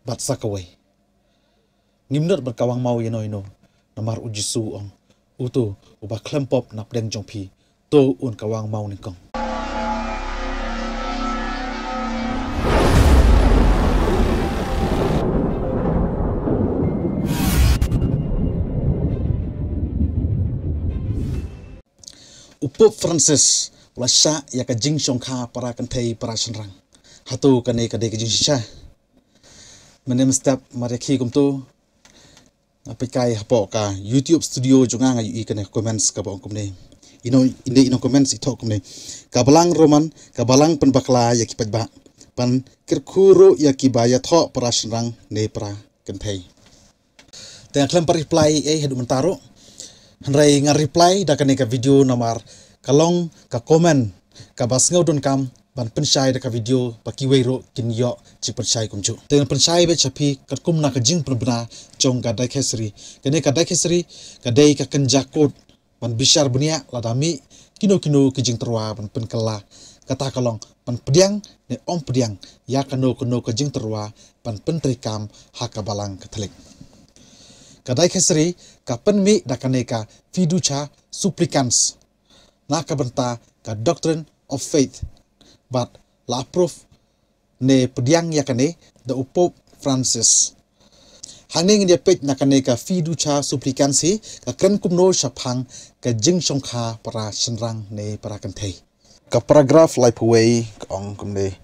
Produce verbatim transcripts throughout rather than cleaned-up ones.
bad sa kawei. Ngim nud ban kawang maw ïa no ïa no. Namar u Jisu u ong, uto uba khlem pop na pdeng jong phi, to un kawang maw nyngkong. U Pope Francis u la shah ïa ka jingshongkha para kynthei para shynrang. Hato kane ka dei ka jingshisha? Mynne mynstep mar ïa ki kumto, nga peit kai hapoh ka YouTube studio jong nga, nga ïohi kane ka comments kaba ong kumne. Ino, ine ino comments i thoh kumne: Ka balang Roman, ka balang pynbakla ïa ki paidbah, ban kyrkhu ruh ïa kiba ïathoh para shynrang ne para kynthei. Te nga khlem pat reply ei haduh mynta ruh. Hynrei nga reply da kane ka video namar ka long ka comment kaba sngewdonkam ban pynshai da ka video ba kiwei ruh kin ïoh jingpynshai kumjuh. Te ngan pynshai beit sha phi katkum na ka jingpynbna jong ka dicastery. Kane ka dicastery ka dei ka kynja court ban bishar bniah lada mih kino kino ki jingtyrwa ban pynkylla, kata ka long ban pdiang ne ym pdiang ïa kano kano ka jingtyrwa ban pyntreikam ha ka Balang Katholik. Ka dicastery ka pynmih da kane ka Fiducia Supplicans na ka bynta ka Doctrine of Faith bad la approve ne pdiang ïa kane da u Pope Francis. Hangne ngin ïa peit na kane ka Fiducia Supplicans hi ka kren kumno shaphang ka jingshongkha para shynrang ne para kynthei. Ka paragraph laiphew wei ka ong kumne: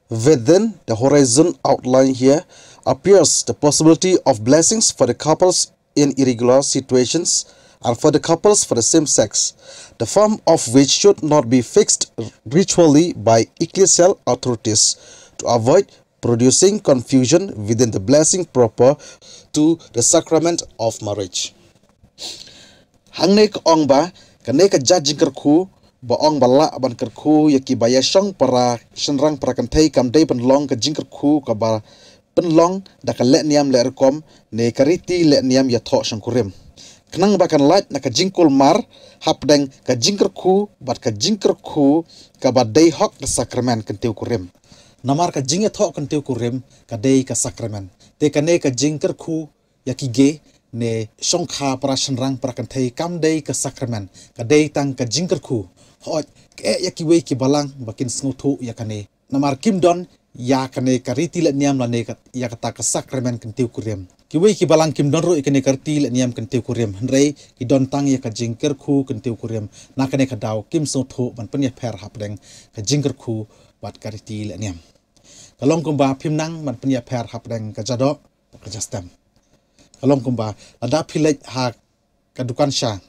Within the horizon outlined here appears the possibility of blessings for the couples in irregular situations and for the couples for the same sex, the form of which should not be fixed ritually by ecclesial authorities to avoid producing confusion within the blessing proper to the sacrament of marriage. Hangne ka ong ba kane ka jingkyrkhu ba ong ba lah ban kyrkhu ïa kiba ïashong para shynrang para kynthei kam dei ban long ka jingkyrkhu kaba pynlong da ka leh niam leh rukom ne ka riti leh niam ïathoh shongkurim, khnang ba kan lait na ka jingkulmar hapdeng ka jingkyrkhu bad ka jingkyrkhu kaba dei hok da sakramen kyntiew kurim. Namar ka jingïathoh kyntiew kurim ka dei ka sakramen. Te kane ka jingkyrkhu ïa ki gay ne shongkha para shynrang para kynthei kam dei ka sakramen, ka dei tang ka jingkyrkhu. Hooid, ka eh ïa kiwei ki balang ba kin sngewthuh ïa kane, namar kim don ïa kane ka riti leh niam lane ka, ïa kata ka sakramen kyntiew kurim. Kiwei ki balang kim don ruh ïa kane ka riti leh niam kyntiew kurim, hynrei ki don tang ïa ka jingkyrkhu kyntiew kurim. Na kane ka daw kim sngewthuh ban pynïapher hapdeng ka jingkyrkhu bad ka riti leh niam. Ka long kumba phim nang ban pynïapher hapdeng ka jadoh bad ka jastem. Ka long kumba lada phi leit ha ka dukan sha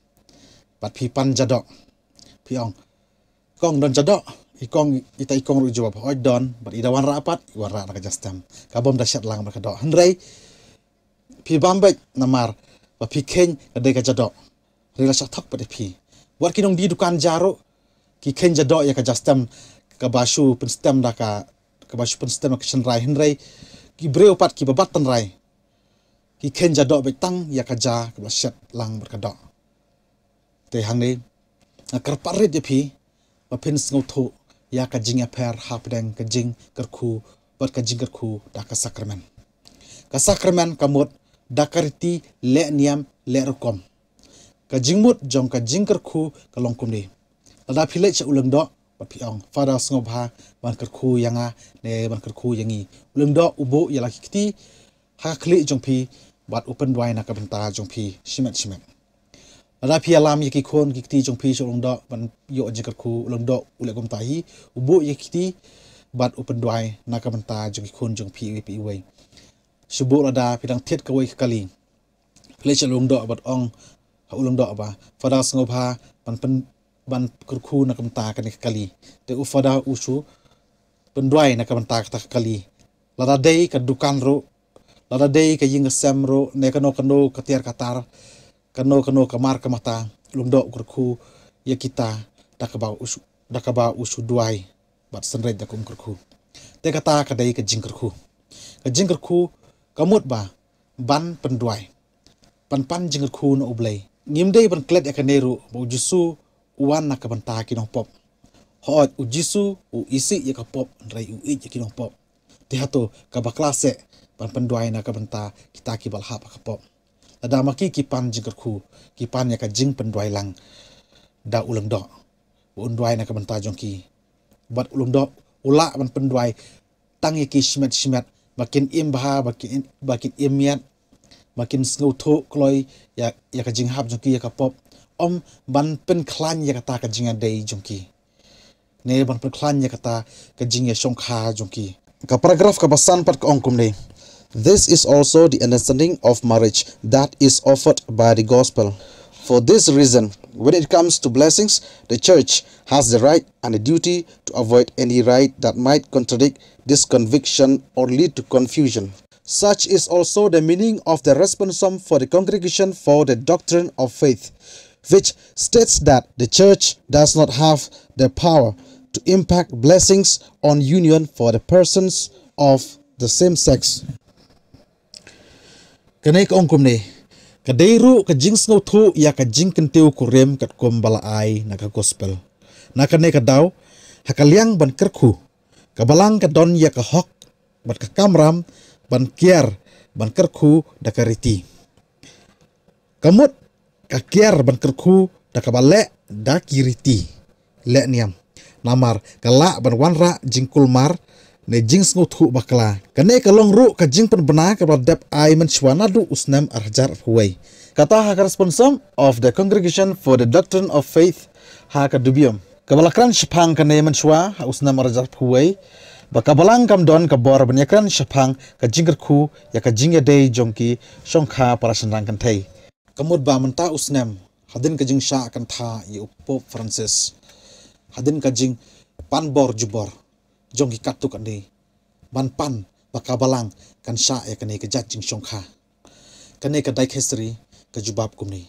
bad phi pan jadoh, phi ong, "Kong, don jadoh?" I kong, ita i kong ruh i jubab, "Hooid don, bad i da wanrah pat, i wanrah na ka jastem." Ka bym da shet lang bad ka doh. Hynrei phi bam beit namar ba phi kheiñ ka dei ka jadoh. Hynrei la shah thok pat ïa phi. Wat ki nongdie dukan ja ruh ki kheiñ jadoh ïa ka jastem kaba shu pynstem da ka, kaba shu pynstem da ka shynrai, hynrei ki briew pat kiba bat tynrai ki kheiñ jadoh beit tang ïa ka ja kaba la shet lang bad ka doh. Te hangne nga kyrpad rit ïa phi ba phin sngewthuh ïa ka jingïapher hapdeng ka jingkyrkhu bad ka jingkyrkhu da ka sakramen. Ka sakramen ka mut da ka riti leh niam leh rukom. Ka jingmut jong ka jingkyrkhu ka long kumne. Lada phi leit sha u lyngdoh bad phi ong, "Father, sngewbha ban kyrkhu ïa nga ne ban kyrkhu ïa ngi." U lyngdoh u buh ïa la ki kti ha ka khlieh jong phi bad u pynduwai na ka bynta jong phi shimet shimet. Lada phi ïalam ïa ki khun ki kti jong phi sha u lyngdoh ban ïoh jingkyrkhu, u lyngdoh u leh kumta hi, u buh ïa ki kti bad u pynduwai na ka bynta jong ki khun jong phi iwei pa iwei. Shu buh lada phi dang thied kawei ka kali, phi leit sha u lyngdoh bad ong ha u lyngdoh ba, "Father, sngewbha ban pyn, ban kyrkhu na ka bynta kane ka kali." Te u Father u shu pynduwai na ka bynta kata ka kali. Lada dei ka dukan ruh, lada dei ka ïing ka sem ruh, ne kano kano ka tiar ka tar, kano kano ka mar ka mata, u lyngdoh u kyrkhu ïa kita da kaba u shu, da kaba u shu duwai bad synreit da ka um kyrkhu. Te kata ka dei ka jingkyrkhu. Ka jingkyrkhu ka mut ba ban pynduwai, ban pan jingkyrkhu na U Blei. Ngim dei ban klet ïa kane ruh ba U Jisu u wan na ka bynta ki nongpop. Hooid, U Jisu u isih ïa ka pop, hynrei u ïeit ïa ki nongpop. Te hato ka bakla seh ban pynduwai na ka bynta kita ki ba la hap ha ka pop? Lada ma ki ki pan jingkyrkhu, ki pan ïa ka jingpynduwai lang da u lyngdoh ba un duwai na ka bynta jong ki. Bad u lyngdoh u lah ban pynduwai tang ïa ki shimet shimet ba kin im bha, ba kin, ba kin im miat, ba kin sngewthuh kloi ïa, ïa ka jinghap jong ki ïa ka pop. Ym ban pynkhlaiñ ïa kata ka jingïadei jong ki, ne ban pynkhlaiñ ïa kata ka jingïashongkha jong ki. Ka paragraph kaba san pat ka ong kumne: "This is also the understanding of marriage that is offered by the gospel. For this reason, when it comes to blessings, the church has the right and the duty to avoid any rite that might contradict this conviction or lead to confusion. Such is also the meaning of the responsum for the Congregation for the Doctrine of Faith, which states that the church does not have the power to impart blessings on union for the persons of the same sex." Kane ka ong kumne: Ka dei ruh ka jingsngewthuh ïa ka jingkyntiew kurim katkum ba la ai na ka gospel. Na kane ka daw, ha ka liang ban kyrkhu, ka balang ka don ïa ka hok bad ka kamram ban kiar ban kyrkhu da ka riti. Ka mut ka kiar ban kyrkhu da kaba leh da ki riti leh niam, namar ka lah ban wanrah jingkulmar ne jingsngewthuh bakla. Kane ka long ruh ka jingpynbna kaba la dep ai mynshuwa naduh u snem ar hajar arphew wei. Kata ha ka Responsum of the Congregation for the Doctrine of Faith ha ka Dubium, kaba la kren shaphang kane mynshuwa ha u snem ar hajar arphew wei, ba ka balang kam don ka bor ban ïakren shaphang ka jingkyrkhu ïa ka jingïadei jong ki shongkha para shynrang kynthei. Ka mut ba mynta u snem, hadien ka jingshah kynthah ïa u Pope Francis, hadien ka jingpan bor jubor jong ki katto katne ban pan ba ka balang kan shah ïa kane ka jait jingshongkha, kane ka dicastery ka jubab kumne,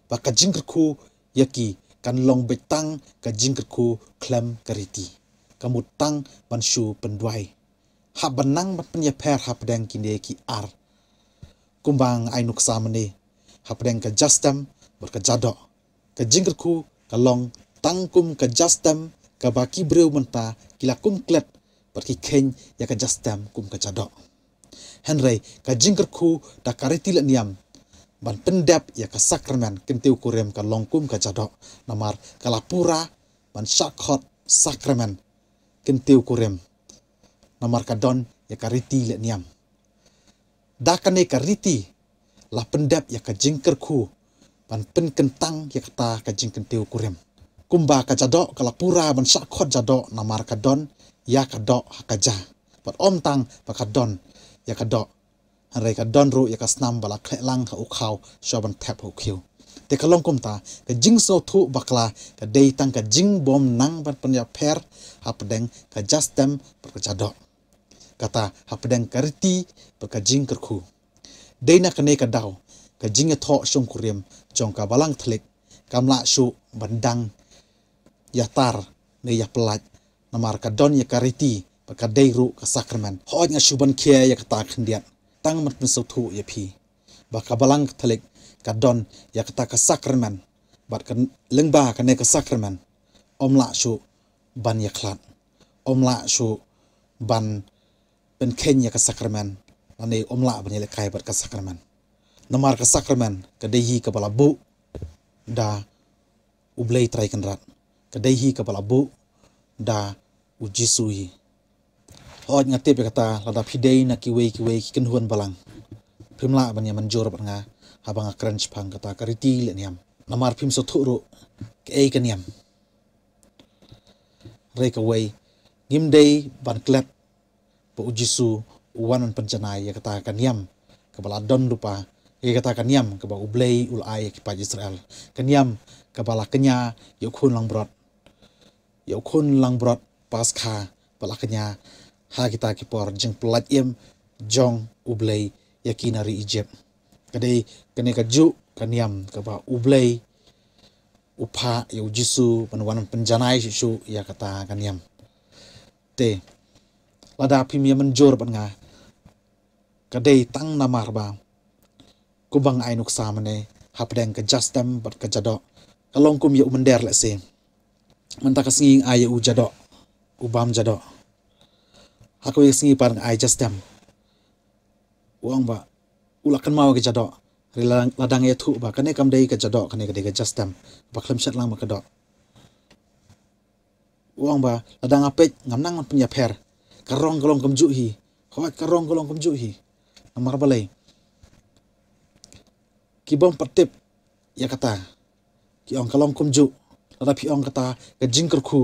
ba ka jingkyrkhu ïa ki kan long beit tang ka jingkyrkhu khlem ka riti, ka mut tang ban shu pynduwai, hap ban nang ban pynïapher hapdeng kine ki ar, kumba nga ai nuksa mynne, hapdeng ka jastem bad ka jadoh. Ka jingkyrkhu ka long tang kum ka jastem kaba ki briew mynta ki la kum klet bad ki kheiñ ïa ka jastem kum ka jadoh. Hynrei ka jingkyrkhu da ka riti leh niam ban pyndep ïa ka sakramen kyntiew kurim ka long kum ka jadoh, namar ka la pura ban shah khot sakramen kyntiew kurim, namar ka don ïa ka riti leh niam. Da kane ka riti la pyndep ïa ka jingkyrkhu ban pynkyntang ïa kata ka jingkyntiew kurim. Kumba ka jadoh ka la pura ban shah khot jadoh, namar ka don ïa ka doh ha ka ja, bad ym tang ba ka don ïa ka doh, hynrei ka don ruh ïa ka snam ba la khleh lang ha u khaw shuwa ban thep ha u khiew. Te ka long kumta, ka jingsngewthuh bakla ka dei tang ka jingbym nang ban pynïapher hapdeng ka jastem bad ka jadoh, kata hapdeng ka riti bad ka jingkyrkhu. Dei na kane ka daw, ka jingïathoh shongkurim jong ka balang Katholik kam lah shuh ban dang ïatar ne ïapyllait, namar ka don ïa ka riti bad ka dei ruh ka sakramen. Hooid, nga shu ban khia ïa kata khyndiat tang ban pynsngewthuh ïa phi ba ka balang Katholik ka don ïa kata ka sakramen, bad ka lyngba kane ka sakramen ym lah shuh ban ïakhlad, ym lah shuh ban pynkheiñ ïa ka sakramen, lane ym lah ban ïalehkai bad ka sakramen. Namar ka sakramen ka dei hi kaba la buh da U Blei Trai Kynrad, ka dei hi kaba la buh da U Jisu hi. Hooid, nga tip ïa kata, lada phi dei na kiwei kiwei ki kynhun balang, phim lah ban ïa mynjur bad nga haba nga kren shaphang kata ka riti leh niam, namar phim sngewthuh ruh kaei ka niam. Hynrei kawei, ngim dei ban klet ba U Jisu u wan ban pynjanai ïa kata ka niam kaba la don lypa, ïa kata ka niam kaba U Blei u la ai ïa ki paid Israel, ka niam kaba la kñia ïa u khun langbrot, ïa u khun langbrot Paskha ba la kñia ha kita ki por jingpyllait im jong U Blei ïa ki na ri Ijipt. Ka dei kane kajuh ka niam kaba U Blei u phah ïa U Jisu ban wan pynjanai shuh shuh ïa kata ka niam. Te lada phim ïa mynjur bad nga, ka dei tang namar ba kumba nga ai nuksa mynne, hapdeng ka jastem bad ka jadoh ka long kum ïa u mynder lehse. Mynta ka sngi nga ai ïa u jadoh, u bam jadoh. Ha kawei ka sngi pat nga ai ja stem. U ong ba u la kynmaw ïa ka ja doh. Hynrei la, la dang ïathuh ba kane kam dei ka ja doh, kane ka dei ka ja stem. Ba khlem shet lang ma ka doh. U ong ba la dang nga peit ngam nang ban pynïapher. Ka rong ka long kumjuh hi. Hooid, ka rong ka long kumjuh hi. Namar balei? Ki bym pat tip ïa kata, ki ong ka long kumjuh. Lada phi ong kata ka jingkyrkhu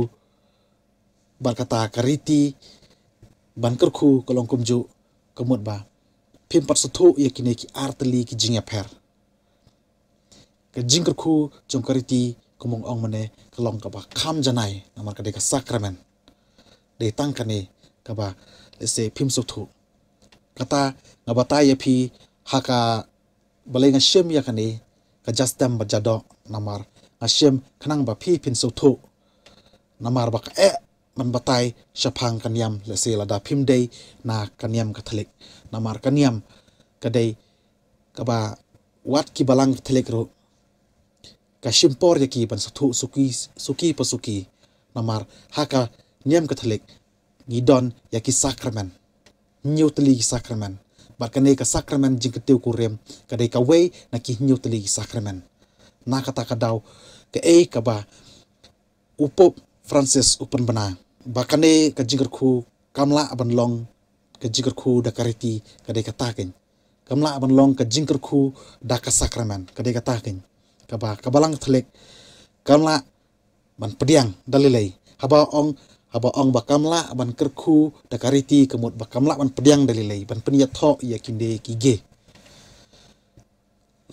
bad kata ka riti ban kyrkhu ka long kumjuh, ka mut ba phim pat sngewthuh ïa kine ki artylli ki jingïapher. Ka jingkyrkhu jong ka riti, kumba nga ong mynne, ka long kaba kham janai namar ka dei ka sakramen. Dei tang kane kaba lehse phim sngewthuh. Kata nga batai ïa phi ha ka, balei nga shim ïa kane ka ja stem bad ja doh, namar nga shim khnang ba phi phin sngewthuh. Namar ba ka eh ban batai shaphang ka niam, lehse lada phim dei na ka niam Katholik. Namar ka niam ka dei kaba wat ki balang Katholik ruh ka shim por ïa ki ban sngewthuh suki, suki pa suki. Namar ha ka niam Katholik ngi don ïa ki sakramen. Hynñiew tylli ki sakramen. Bad kane ka sakramen jingkyntiew kurim ka dei kawei na ki hynñiew tylli ki sakramen. Na kata ka daw, kaei kaba u Pope Francis u pynbna, ba kane ka jingkyrkhu kam lah ban long ka jingkyrkhu da ka riti, ka dei kata keiñ. Kam lah ban long ka jingkyrkhu da ka sakramen, ka dei kata keiñ. Kaba ka balang Katholik kam lah ban pdiang da lei lei. Haba ong, haba ong ba kam lah ban kyrkhu da ka riti, ka mut ba kam lah ban pdiang da lei lei, ban pynïathoh ïa kine ki gay,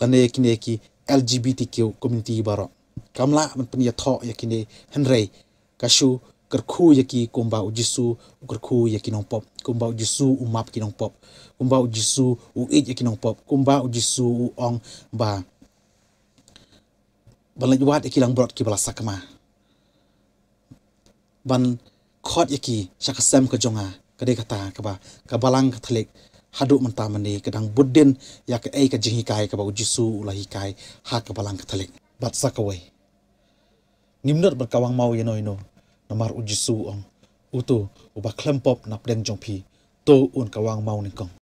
lane kine ki L G B T Q community baroh. Kam lah ban pynïathoh ïa kine, hynrei ka shu kyrkhu ïa ki kumba u Jisu u kyrkhu ïa ki nongpop, kumba u Jisu u map ki nongpop, kumba u Jisu u ïeit ïa ki nongpop, kumba u Jisu u ong ba ban leit wad ïa ki langbrot kiba la sakma, ban khot ïa ki sha ka sem ka jong nga. Ka dei kata kaba ka balang Katholik haduh mynta mynne ka dang bud dien ïa kaei ka jinghikai kaba u Jisu u la hikai ha ka balang Katholik. Bad sa kawei, ngim nud ban kawang maw ïano ïano, namar u Jisu u ong, uto uba khlem pop na pdeng jong phi, to un kawang maw nyngkong.